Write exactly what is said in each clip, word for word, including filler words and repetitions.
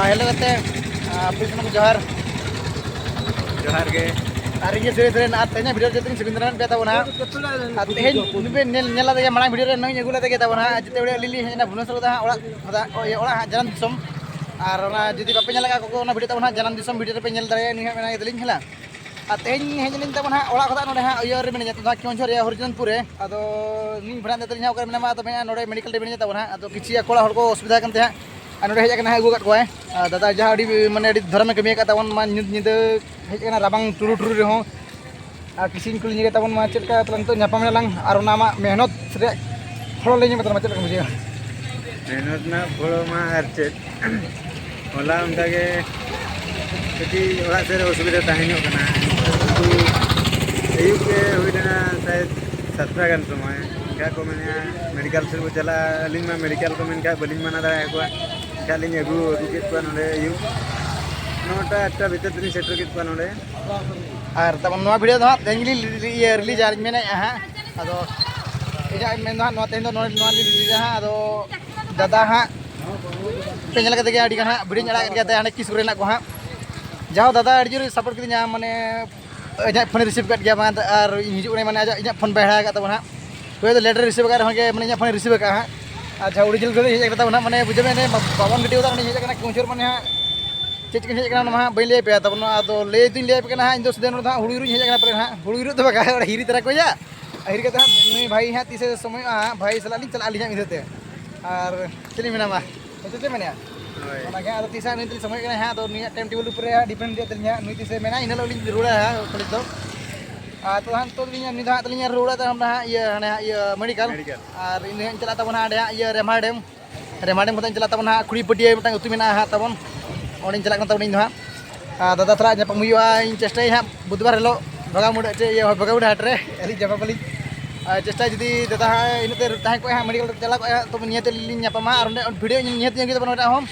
Hello ᱠᱟᱛᱮ ᱟᱯᱮ ᱥᱟᱱᱟᱢ ᱠᱚ ᱡᱚᱦᱟᱨ᱾ ᱡᱚᱦᱟᱨ ᱜᱮ᱾ ᱟᱨ ᱤᱧ ᱜᱮ ᱥᱩᱨᱮᱥ ᱥᱚᱨᱮᱱ, ᱟᱨ ᱛᱮᱦᱮᱧᱟᱜ ᱵᱷᱤᱰᱤᱭᱳ ᱡᱚᱛᱚᱧ ᱥᱩᱵᱤᱫᱷᱟ ᱨᱮᱱ ᱯᱮ ᱛᱟᱵᱚᱱᱟ᱾ ᱟᱨ ᱛᱮᱦᱮᱧ ᱱᱩᱭ ᱵᱮᱱ ᱧᱮᱞ ᱧᱮᱞ ᱞᱮᱫᱮ ᱜᱮᱭᱟ ᱢᱟᱲᱟᱝ ᱵᱷᱤᱰᱤᱭᱳ ᱨᱮ, ᱱᱩᱭ ᱟᱹᱜᱩ ᱞᱮᱫᱮ ᱜᱮ ᱛᱟᱵᱚᱱᱟ᱾ ᱟᱨ ᱡᱮᱛᱮ ᱵᱮᱲᱟ ᱟᱹᱞᱤᱧ ᱞᱤᱧ ᱦᱮᱡ ᱮᱱᱟ ᱵᱷᱩᱵᱽᱱᱮᱥᱚᱨ ᱫᱚ ᱦᱟᱸᱜ ᱚᱲᱟᱜ ᱦᱚᱫᱟ-, ᱤᱭᱟᱹ, ᱚᱲᱟᱜ ᱦᱟᱸᱜ ᱡᱟᱱᱟᱢ ᱫᱤᱥᱚᱢ᱾ ᱟᱨ ᱚᱱᱟ ᱡᱩᱫᱤ ᱵᱟᱯᱮ ᱧᱮᱞ ᱟᱠᱟᱫ ᱠᱚ ᱚᱱᱟ ᱵᱷᱤᱰᱤᱭᱳ ᱛᱟᱵᱚᱱ ᱦᱟᱸᱜ ᱡᱟᱱᱟᱢ ᱫᱤᱥᱚᱢ ᱵᱷᱤᱰᱤᱭᱳ ᱨᱮᱯᱮ ᱧᱮᱞ ᱫᱟᱲᱮᱭᱟᱜᱼᱟ ᱱᱩᱭ ᱦᱟᱸᱜ ᱢᱮᱱᱟᱭ ᱛᱟᱹᱞᱤᱧ ᱦᱮᱸ᱾ ᱟᱨ ᱛᱮᱦᱮᱧ ᱦᱮᱡ ᱮᱱᱟᱹᱧ ᱛᱟᱵᱚᱱ ᱦᱟᱸᱜ ᱚᱲᱟᱜ ᱠᱷᱚᱱᱟᱜ ᱱᱚᱰᱮ ᱦᱟᱸᱜ ᱤᱭᱟᱹ ᱨᱮ ᱢᱮᱱᱟᱹᱧᱟ, ᱛᱚ ᱦᱟᱸᱜ ᱠᱮᱣᱚᱱᱡᱷᱚᱨ ᱨᱮᱭᱟᱜ ᱦᱚᱨᱤᱪᱚᱸᱫᱽᱯᱩᱨ ᱨᱮ᱾ ᱟᱫᱚ ᱱᱩᱭ ᱵᱷᱟᱲᱟ ᱛᱮᱞᱤᱧ ᱦᱟᱸᱜ ᱚᱠᱟᱨᱮ ᱢᱮᱱᱟᱢᱟ? ᱟᱫᱚ ᱢᱮᱱᱟ ᱱᱚᱰᱮ ᱢᱮᱰᱤᱠᱮᱞ ᱨᱮ ᱢᱮᱱᱟᱜ ᱛᱟᱵᱚᱱᱟ ᱦᱟᱸᱜ᱾ ᱟᱫᱚ ᱠᱤᱪᱷᱩ ᱟᱠᱚ ᱚᱲᱟᱜ ᱦᱚᱲ ᱠᱚ ᱚᱥᱩᱵᱤᱫᱷᱟ ᱠᱟᱱ ᱛᱮ ᱦᱟᱸᱜ ᱟᱨ ᱱᱚᱰᱮ ᱦᱮᱡ ᱟᱠᱟᱱᱟ ᱦᱟᱸᱜ, ᱟᱹᱜᱩ ᱟᱠᱟᱫ ᱠᱚᱣᱟᱭ᱾ ᱟᱨ ᱫᱟᱫᱟ ᱡᱟᱦᱟᱸ ᱟᱹᱰᱤ, ᱢᱟᱱᱮ, ᱟᱹᱰᱤ ᱫᱷᱚᱨᱚᱢᱮ ᱠᱟᱹᱢᱤ ᱟᱠᱟᱫ ᱛᱟᱵᱚᱱ ᱢᱟ, ᱧᱩᱛ ᱧᱤᱫᱟᱹ ᱦᱮᱡ ᱟᱠᱟᱱᱟ, ᱨᱟᱵᱟᱝ ᱴᱩᱨᱩ ᱴᱩᱨᱩ ᱨᱮᱦᱚᱸ᱾ ᱟᱨ ᱠᱤᱪᱷᱩᱧ ᱠᱩᱞᱤ ᱧᱮᱞ ᱛᱟᱵᱚᱱ ᱢᱟ, ᱪᱮᱫ ᱞᱮᱠᱟ ᱛᱟᱦᱞᱮ ᱱᱤᱛᱚᱜ ᱧᱟᱯᱟᱢ ᱮᱱᱟ ᱞᱟᱝ ᱟᱨ ᱚᱱᱟ ᱟᱢᱟᱜ ᱢᱮᱦᱱᱚᱛ ᱨᱮᱭᱟᱜ ᱯᱷᱚᱞ ᱞᱟᱹᱭ ᱧᱚᱜ ᱢᱮ ᱛᱟᱞᱟᱝ ᱢᱟ, ᱪᱮᱫ ᱞᱮᱠᱟᱢ ᱵᱩᱡᱷᱟᱹᱣᱟ? ᱢᱮᱦᱱᱚᱛ ᱨᱮᱱᱟᱜ ᱯᱷᱚᱞ ᱢᱟ ᱟᱨ ᱪᱮᱫ, ᱦᱚᱞᱟ ᱚᱱᱠᱟ ᱜᱮ ᱠᱟᱹᱴᱤᱡ ᱚᱲᱟᱜ ᱥᱮᱫ ᱨᱮ ᱚᱥᱩᱵᱤᱫᱷᱟ ᱛᱟᱦᱮᱸ ᱧᱚᱜ ᱠᱟᱱᱟ, ᱠᱤᱱᱛᱩ ᱟᱹᱭᱩᱵ ᱜᱮ ᱦᱩᱭ ᱞᱮᱱᱟ ᱥᱟᱭᱮᱫ ᱥᱟᱛᱴᱟ ᱜᱟᱱ ᱥᱚᱢᱚᱭ᱾ ᱮᱱᱠᱷᱟᱱ ᱠᱚ ᱢᱮᱱᱮᱫᱼᱟ ᱢᱮᱰᱤᱠᱮᱞ ᱥᱮᱫ ᱵᱚ ᱪᱟᱞᱟᱜᱼᱟ, ᱟᱹᱞᱤᱧ ᱢᱟ ᱢᱮᱰᱤᱠᱮᱞ ᱠᱚ ᱢᱮᱱ ᱠᱷᱟᱱ ᱵᱟᱹᱞᱤᱧ ᱢᱟᱱᱟ ᱫᱟᱲᱮᱭᱟᱠᱚᱣᱟ᱾ ᱮᱱᱠᱷᱟᱱ ᱞᱤᱧ ᱟᱹᱜᱩ ᱟᱹᱜᱩ ᱠᱮᱫ ᱠᱚᱣᱟ ᱱᱚᱰᱮ ᱟᱹᱭᱩᱵ ᱱᱚᱴᱟ ᱟᱴᱴᱟ ᱵᱷᱤᱛᱤᱨ ᱛᱮᱞᱤᱧ ᱥᱮᱴᱮᱨ ᱠᱮᱫ ᱠᱚᱣᱟ ᱱᱚᱰᱮ᱾ ᱟᱨ ᱛᱟᱵᱚᱱ ᱱᱚᱣᱟ ᱵᱷᱤᱰᱤᱭᱳ ᱫᱚ ᱦᱟᱸᱜ ᱛᱮᱦᱮᱧ ᱜᱮᱞᱤᱧ ᱤᱭᱟᱹ ᱨᱤᱞᱤᱡᱟ ᱟᱨᱤᱧ ᱢᱮᱱᱮᱫᱼᱟ ᱦᱟᱸᱜ᱾ ᱟᱫᱚ ᱤᱧᱟᱹᱜ ᱢᱮᱱ ᱫᱚ ᱦᱟᱸᱜ ᱱᱚᱣᱟ ᱛᱮᱦᱮᱧ ᱫᱚ ᱱᱚᱣᱟ ᱱᱚᱣᱟ ᱞᱤᱧ ᱨᱤᱞᱤᱡᱟ ᱦᱟᱸᱜ᱾ ᱟᱫᱚ ᱫᱟᱫᱟ ᱦᱟᱸᱜ ᱯᱮ ᱧᱮᱞ ᱠᱟᱫᱮ ᱜᱮᱭᱟ, ᱟᱹᱰᱤ ᱜᱟᱱ ᱦᱟᱸᱜ ᱵᱷᱤᱰᱤᱭᱳᱧ ᱟᱲᱟᱜ ᱠᱟᱫ ᱜᱮᱭᱟ ᱛᱟᱭ, ᱦᱟᱸᱰᱮ ᱠᱤᱥ ᱠᱚᱨᱮᱱᱟᱜ ᱠᱚ ᱦᱟᱸᱜ᱾ ᱡᱟᱦᱳ ᱫᱟᱫᱟ ᱟᱹᱰᱤ ᱡᱳᱨ ᱥᱟᱯᱳᱨᱴ ᱠᱤᱫᱤᱧᱟ, ᱢᱟᱱᱮ ᱤᱧᱟᱹᱜ ᱯᱷᱳᱱᱮ ᱨᱤᱥᱤᱵᱷ ᱠᱟᱫ ᱜᱮᱭᱟ ᱵᱟᱝ, ᱟᱨ ᱤᱧ ᱦᱤᱡᱩᱜ ᱠᱟᱱᱟ, ᱢᱟᱱᱮ ᱟᱡᱟᱜ ᱤᱧᱟᱹᱜ ᱯᱷᱳᱱ ᱵᱟᱭ ᱦᱟᱛᱟᱣ ᱠᱟᱫ ᱛᱟᱵᱚᱱᱟ ᱦᱟᱸᱜ᱾ ᱦᱳᱭ ᱫᱚ ᱞᱮᱴ ᱨᱮ ᱨᱤᱥᱤᱵᱷ ᱠᱟᱜ ᱨᱮᱦᱚᱸ ᱜᱮ, ᱢᱟᱱᱮ ᱤᱧᱟᱹᱜ ᱯᱷᱳᱱᱮ ᱨᱤᱥᱤᱵᱷ ᱠᱟᱜᱼᱟ ᱦᱟᱸᱜ᱾ ᱟᱨ ᱡᱟᱦᱟᱸ ᱚᱨᱤᱡᱤᱱᱟᱞ ᱜᱟᱹᱰᱤ ᱦᱮᱡ ᱠᱟᱱ ᱛᱟᱵᱚᱱᱟ, ᱢᱟᱱᱮ ᱵᱩᱡᱷᱟᱹᱣ ᱢᱮ, ᱵᱟᱵᱚᱱ ᱜᱟᱹᱰᱤ ᱠᱟᱫᱟ, ᱩᱱᱤ ᱦᱮᱡ ᱠᱟᱱᱟ ᱠᱮᱣᱚᱱᱡᱷᱚᱨ, ᱢᱟᱱᱮ ᱦᱟᱸᱜ ᱪᱮᱫ ᱪᱤᱠᱟᱹᱧ ᱦᱮᱡ ᱠᱟᱱᱟ ᱚᱱᱟ ᱢᱟ ᱦᱟᱸᱜ ᱵᱟᱹᱧ ᱞᱟᱹᱭ ᱟᱯᱮᱭᱟ᱾ ᱛᱟᱵᱚᱱᱟ ᱟᱫᱚ ᱞᱟᱹᱭ ᱫᱩᱧ ᱞᱟᱹᱭ ᱟᱯᱮ ᱠᱟᱱᱟ ᱦᱟᱸᱜ, ᱤᱧ ᱫᱚ ᱥᱤᱫᱷᱟᱹ ᱱᱚᱰᱮ ᱫᱚ ᱦᱟᱸᱜ ᱦᱩᱲᱩ ᱤᱨᱚᱜ ᱤᱧ ᱦᱮᱡ ᱠᱟᱱᱟ ᱯᱟᱞᱮ ᱦᱟᱸᱜ, ᱦᱩᱲᱩ ᱤᱨᱚᱜ ᱫᱚ ᱵᱟᱝ, ᱚᱸᱰᱮ ᱦᱤᱨᱤ ᱛᱟᱨᱟ ᱠᱚ ᱦᱩᱭᱩᱜᱼᱟ᱾ ᱦᱤᱨᱤ ᱠᱟᱛᱮ ᱦᱟᱸᱜ ᱱᱩᱭ ᱵᱷᱟᱭ ᱦᱟᱸᱜ ᱛᱤᱥᱮ ᱥᱚᱢᱚᱭᱚᱜᱼᱟ ᱦᱟᱸᱜ, ᱵᱷᱟᱭ ᱥᱟᱞᱟᱜ ᱞᱤᱧ ᱪᱟᱞᱟᱜᱼᱟ ᱟᱹᱞᱤᱧ ᱦᱟᱸᱜ ᱢᱤᱫ ᱫᱷᱟᱣ ᱛᱮ᱾ ᱟᱨ ᱪᱮᱫ ᱞᱤᱧ ᱢᱮᱱᱟ ᱢᱟ, ᱦᱮᱸ ᱥᱮ ᱪᱮᱫ ᱢᱮᱱᱮᱜᱼᱟ? ᱦᱳᱭ᱾ ᱚᱱᱟᱜᱮ ᱟᱫᱚ ᱛᱤᱥ ᱦᱟᱸᱜ ᱱᱩᱭ ᱛᱟᱹᱞᱤᱧ ᱥᱚᱢᱚᱭᱚᱜ ᱠᱟᱱᱟᱭ ᱦᱟᱸᱜ, ᱟᱫᱚ ᱱᱩᱭᱟᱜ ᱴᱟᱭᱤᱢ ᱴᱮᱵᱤᱞ ᱩᱯᱚᱨᱮ ᱦᱟᱸᱜ ᱰᱤᱯᱮᱱᱰ ᱤᱫᱤᱭᱟ ᱛᱟᱹᱞᱤᱧ ᱦᱟᱸᱜ, ᱱᱩᱭ ᱛᱤᱥᱮ ᱢᱮᱱᱟ ᱤᱱᱟᱹ ᱦᱤᱞᱳᱜ ᱞᱤᱧ ᱨᱩᱣᱟᱹᱲᱟ ᱦᱟᱸᱜ ᱠᱚᱞᱮᱡᱽ ᱫᱚ᱾ ᱟᱨ ᱛᱚ ᱦᱟᱸᱜ ᱱᱤᱛᱚᱜ ᱫᱚᱞᱤᱧ ᱱᱩᱭ ᱫᱚ ᱦᱟᱸᱜ ᱛᱟᱹᱞᱤᱧ ᱨᱩᱣᱟᱹᱲᱟ ᱛᱟᱭᱚᱢ ᱫᱚ ᱦᱟᱸᱜ ᱤᱭᱟᱹ ᱦᱟᱱᱮ ᱦᱟᱸᱜ ᱤᱭᱟᱹ ᱢᱮᱰᱤᱠᱮᱞ᱾ ᱢᱮᱰᱤᱠᱮᱞ᱾ ᱟᱨ ᱤᱧ ᱫᱚ ᱦᱟᱸᱜ ᱤᱧ ᱪᱟᱞᱟᱜ ᱛᱟᱵᱚᱱᱟ ᱦᱟᱸᱜ ᱚᱸᱰᱮ ᱦᱟᱸᱜ ᱤᱭᱟᱹ ᱨᱮᱢᱦᱟ ᱰᱮᱢ᱾ ᱨᱮᱢᱦᱟ ᱰᱮᱢ ᱠᱷᱚᱱ ᱤᱧ ᱪᱟᱞᱟᱜ ᱛᱟᱵᱚᱱᱟ ᱦᱟᱸᱜ ᱠᱷᱩᱲᱤ ᱯᱟᱹᱴᱤᱭᱟᱹ ᱢᱤᱫᱴᱟᱝ ᱟᱹᱛᱩ ᱢᱮᱱᱟᱜᱼᱟ ᱦᱟᱸᱜ ᱛᱟᱵᱚᱱ, ᱚᱸᱰᱮᱧ ᱪᱟᱞᱟᱜ ᱠᱟᱱ ᱛᱟᱵᱚᱱᱟ ᱤᱧ ᱫᱚ ᱦᱟᱸᱜ᱾ ᱟᱨ ᱫᱟᱫᱟ ᱥᱟᱞᱟᱜ ᱧᱟᱯᱟᱢ ᱦᱩᱭᱩᱜᱼᱟ, ᱤᱧ ᱪᱮᱥᱴᱟᱭᱟ ᱦᱟᱸᱜ ᱵᱩᱫᱷᱵᱟᱨ ᱦᱤᱞᱳᱜ ᱵᱷᱟᱜᱟᱢᱩᱰᱟᱹ ᱪᱮ ᱤᱭᱟᱹ ᱵᱷᱟᱜᱟᱢᱩᱰᱟᱹ ᱦᱟᱴ ᱨᱮ ᱟᱹᱞᱤᱧ ᱧᱟᱯᱟᱢ ᱟᱹᱞᱤᱧ᱾ ᱟᱨ ᱪᱮᱥᱴᱟᱭᱟ ᱡᱩᱫᱤ ᱫᱟᱫᱟ ᱦᱟᱸᱜ ᱤᱱᱟᱹᱜ ᱛᱮ ᱛᱟᱦᱮᱸ ᱠᱚᱜᱼᱟᱭ ᱦᱟᱸᱜ ᱢᱮᱰᱤᱠᱮᱞ ᱨᱮ ᱪᱟᱞᱟᱣ ᱠᱚᱜᱼᱟᱭ ᱦᱟᱸᱜ, ᱛᱚᱵᱮ ᱱᱤᱭᱟᱹ ᱛᱮ ᱟᱹᱞᱤᱧ ᱞᱤᱧ ᱧᱟᱯᱟᱢᱟ ᱟᱨ ᱚᱸᱰᱮ ᱵᱷᱤᱰᱤᱭᱳ ᱧᱮᱞ ᱱᱤᱦᱟᱹᱛ ᱧᱮᱞ ᱠᱮᱫᱟ ᱵᱚᱱ ᱚᱸᱰᱮ ᱦᱚᱸ᱾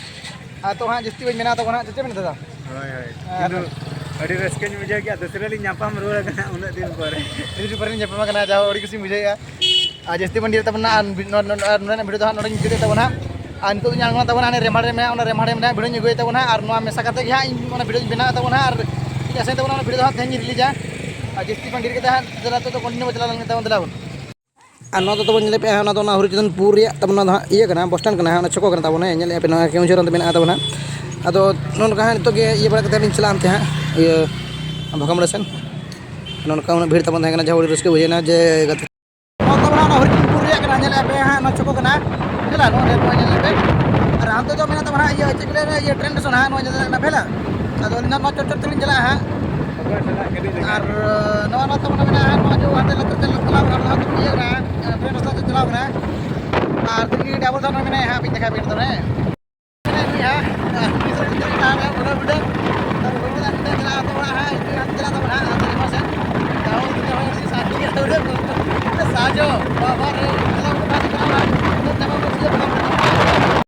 ᱟᱨ ᱛᱚ ᱦᱟᱸᱜ ᱡᱟᱹᱥᱛᱤ ᱵᱟᱹᱧ ᱢᱮᱱᱟ ᱛᱟᱵᱚᱱ ᱦᱟᱸᱜ, ᱪᱮᱫ ᱪᱮᱫ ᱢᱮᱱᱟ ᱫᱟᱫᱟ? ᱦᱳᱭ, ᱦᱳᱭ᱾ ᱟᱨ ᱠᱤᱱᱛᱩ ᱟᱹᱰᱤ ᱨᱟᱹᱥᱠᱟᱹᱧ ᱵᱩᱡᱷᱟᱹᱣ ᱠᱮᱫᱟ, ᱫᱚᱥᱨᱟ ᱞᱤᱧ ᱧᱟᱯᱟᱢ ᱨᱩᱣᱟᱹᱲ ᱠᱟᱱᱟ ᱩᱱᱟᱹᱜ ᱫᱤᱱ ᱯᱚᱨᱮ᱾ ᱟᱹᱰᱤ ᱫᱤᱱ ᱯᱚᱨᱮ ᱞᱤᱧ ᱧᱟᱯᱟᱢ ᱠᱟᱱᱟ, ᱡᱟᱦᱳ ᱟᱹᱰᱤ ᱠᱩᱥᱤᱧ ᱵᱩᱡᱷᱟᱹᱣᱮᱫᱼᱟ᱾ ᱟᱨ ᱡᱟᱹᱥᱛᱤ ᱵᱟᱹᱧ ᱰᱷᱮᱨ ᱛᱟᱵᱚᱱᱟ, ᱟᱨ ᱱᱚ-, ᱱᱚ-, ᱟᱨ ᱱᱚᱰᱮᱱᱟᱜ ᱵᱷᱤᱰᱤᱭᱳ ᱫᱚ ᱦᱟᱸᱜ ᱱᱚᱰᱮᱧ ᱢᱩᱪᱟᱹᱫᱮᱫ ᱛᱟᱵᱚᱱᱟ ᱦᱟᱸᱜ᱾ ᱟᱨ ᱱᱤᱛᱚᱜ ᱫᱚ ᱟᱬᱜᱚᱱᱟ ᱛᱟᱵᱚᱱᱟ ᱦᱟᱱᱮ ᱨᱮᱢᱦᱟᱲ ᱨᱮ ᱢᱮᱱᱟᱜᱼᱟ, ᱚᱱᱟ ᱨᱮᱢᱦᱟᱲ ᱨᱮ ᱢᱮᱱᱟᱜᱼᱟ ᱵᱷᱤᱰᱤᱭᱳᱧ ᱟᱹᱜᱩᱭ ᱛᱟᱵᱚᱱᱟ ᱦᱟᱸᱜ, ᱟᱨ ᱱᱚᱣᱟ ᱢᱮᱥᱟ ᱠᱟᱛᱮ ᱜᱮ ᱦᱟᱸᱜ ᱤᱧ ᱚᱱᱟ ᱵᱷᱤᱰᱤᱭᱳᱧ ᱵᱮᱱᱟᱣ ᱛᱟᱵᱚᱱᱟ ᱦᱟᱸᱜ, ᱟᱨ ᱴᱷᱤᱠ ᱟᱪᱷᱮ ᱛᱟᱵᱚᱱᱟ ᱚᱱᱟ ᱵᱷᱤᱰᱤᱭᱳ ᱫᱚ ᱦᱟᱸᱜ ᱛᱮᱦᱮᱧ ᱨᱤᱞᱤᱡᱟ᱾ ᱟᱨ ᱡᱟᱹᱥᱛᱤ ᱵᱟᱝ ᱰᱷᱮᱨ ᱠᱟᱛᱮ ᱦᱟᱸᱜ ᱫᱮᱞᱟ ᱱᱤᱛᱚᱜ ᱫᱚ ᱠᱚᱱᱴᱤᱱᱤᱭᱩ ᱵᱚ ᱪᱟᱞᱟᱣ ᱞᱮᱱ ᱜᱮ ᱛᱟᱵᱚᱱ ᱫᱮᱞᱟ ᱵᱚᱱ᱾ ᱟᱨ ᱱᱚᱣᱟ ᱫᱚ ᱛᱟᱵᱚᱱ ᱧᱮᱞᱮᱫ ᱯᱮ ᱦᱟᱸᱜ, ᱚᱱᱟ ᱫᱚ ᱚᱱᱟ ᱦᱚᱨᱤᱪᱚᱸᱫᱚᱱᱯᱩᱨ ᱨᱮᱭᱟᱜ ᱛᱟᱵᱚᱱ ᱚᱱᱟ ᱫᱚ ᱦᱟᱸᱜ ᱤᱭᱟᱹ ᱠᱟᱱᱟ, ᱵᱚᱥ ᱥᱴᱮᱱᱰ ᱠᱟᱱᱟ ᱦᱟᱸᱜ, ᱚᱱᱟ ᱪᱷᱚᱠᱚ ᱠᱟᱱᱟ ᱛᱟᱵᱚᱱ, ᱦᱮᱸ, ᱧᱮᱞᱮᱫᱼᱟ ᱯᱮ ᱱᱚᱣᱟ ᱠᱮᱣᱚᱱᱡᱷᱚᱨ ᱚᱱᱛᱮ ᱢᱮᱱᱟᱜᱼᱟ ᱛᱟᱵᱚᱱ ᱦᱟᱸᱜ᱾ ᱟᱫᱚ ᱱᱚᱜᱼᱚ ᱱᱚᱝᱠᱟ ᱦᱟᱸᱜ ᱱᱤᱛᱚᱜ ᱜᱮ ᱤᱭᱟᱹ ᱵᱟᱲᱟ ᱠᱟᱛᱮ ᱞᱤᱧ ᱪᱟᱞᱟᱜᱼᱟ ᱚᱱᱛᱮ ᱦᱟᱸᱜ, ᱤᱭᱟᱹ, ᱵᱷᱚᱜᱟᱢᱚᱲᱟ ᱥᱮᱱ᱾ ᱱᱚᱜᱼᱚ ᱱᱚᱝᱠᱟ ᱩᱱᱟᱹᱜ ᱵᱷᱤᱲ ᱛᱟᱵᱚᱱ ᱛᱟᱦᱮᱸ ᱠᱟᱱᱟ, ᱡᱟᱦᱟᱸ ᱟᱹᱰᱤ ᱨᱟᱹᱥᱠᱟᱹ ᱵᱩᱡᱷᱟᱹᱣᱮᱱᱟ ᱡᱮ ᱜᱟᱛᱮ᱾ ᱱᱚᱣᱟ ᱛᱟᱵᱚᱱ ᱦᱟᱸᱜ ᱚᱱᱟ ᱦᱚᱨᱤᱪᱚᱸᱫᱽᱯᱩᱨ ᱨᱮᱭᱟᱜ ᱠᱟᱱᱟ, ᱧᱮᱞᱮᱫᱼᱟ ᱯᱮ ᱦᱟᱸᱜ, ᱱᱚᱣᱟ ᱪᱷᱚᱠᱚ ᱠᱟᱱᱟ᱾ ᱧᱮᱞᱟ, ᱱᱚᱣᱟ ᱨᱮ ᱱᱚᱣᱟ ᱧᱮᱞ ᱧᱮᱞ ᱯᱮ᱾ ᱟᱨ ᱦᱟᱱᱛᱮ ᱫᱚ ᱢᱮᱱᱟᱜ ᱛᱟᱵᱚᱱᱟ ᱦᱟᱸᱜ ᱤᱭᱟᱹ, ᱪᱮᱫ ᱠᱚ ᱞᱟᱹᱭᱟ, ᱤᱭᱟᱹ, ᱴᱨᱮᱱ ᱥᱴᱮᱥᱚᱱ ᱦᱟᱸᱜ, ᱱᱚᱣᱟ ᱧᱮᱞ ᱧᱮᱞ ᱯᱮ ᱦᱟᱸᱜ᱾ ᱟᱫᱚ ᱟᱹᱞᱤᱧ ᱫᱚ ᱱᱚᱣᱟ ᱪᱚᱴ ᱪᱚᱴ ᱛᱮᱞᱤᱧ ᱪᱟᱞᱟᱜᱼᱟ ᱦᱟᱸᱜ᱾ ᱟᱨ ᱱᱚᱣᱟ, ᱱᱚᱣᱟ ᱛᱟᱵᱚᱱ ᱢᱮᱱᱟᱜᱼᱟ ᱦᱟᱸᱜ, ᱱᱚᱣᱟ ᱡᱚ ᱦᱟᱱᱛᱮ ᱞᱟᱛᱟᱨ ᱛᱮ ᱪᱟᱞᱟᱣ ᱠᱟᱱᱟ, ᱚᱱᱟ ᱦᱚᱸ ᱤᱭᱟᱹ ᱠᱟᱱᱟ, ᱴᱨᱮᱱ ᱨᱟᱥᱛᱟ ᱛᱮ ᱪᱟᱞᱟᱣ ᱠᱟᱱᱟ᱾ ᱟᱨ ᱛᱤᱜᱤ ᱰᱟᱵᱚᱞ ᱛᱟᱵᱚᱱ ᱢᱮᱱᱟᱜᱼᱟ ᱦᱟᱸᱜ, ᱵᱤᱱ ᱫᱮᱠᱷᱟᱣ ᱵᱤᱱ ᱛᱚᱵᱮ᱾ ᱦᱮᱸ, ᱱᱩᱭ ᱦᱟᱸᱜ, ᱛᱤᱥ ᱨᱮ ᱪᱮᱫ ᱞᱮᱠᱟ ᱦᱟᱸᱜ, ᱵᱩᱰᱷᱟᱹ ᱵᱩᱰᱷᱟᱹ᱾ ᱟᱨ ᱵᱩᱰᱷᱟᱹ ᱵᱩᱰᱷᱟᱹ ᱦᱟᱱᱛᱮ ᱪᱟᱞᱟᱜ ᱟᱛᱚ ᱚᱲᱟᱜ ᱦᱟᱸᱜ, ᱤᱧ ᱦᱟᱸᱜ ᱪᱟᱞᱟᱜ ᱛᱟᱵᱚᱱ ᱦᱟᱸᱜ, ᱦᱟᱱᱛᱮ ᱨᱮ ᱢᱟ ᱥᱮ᱾ ᱛᱟᱣ ᱩᱱᱤ ᱦᱚᱸ ᱟᱹᱰᱤ ᱥᱟᱦᱟᱡᱽᱡᱚ ᱜᱮ ᱟᱹᱣᱨᱤ ᱠᱚ᱾ ᱥᱟᱦᱟᱡᱽᱡᱚ, ᱵᱟᱵᱟ ᱨᱮ᱾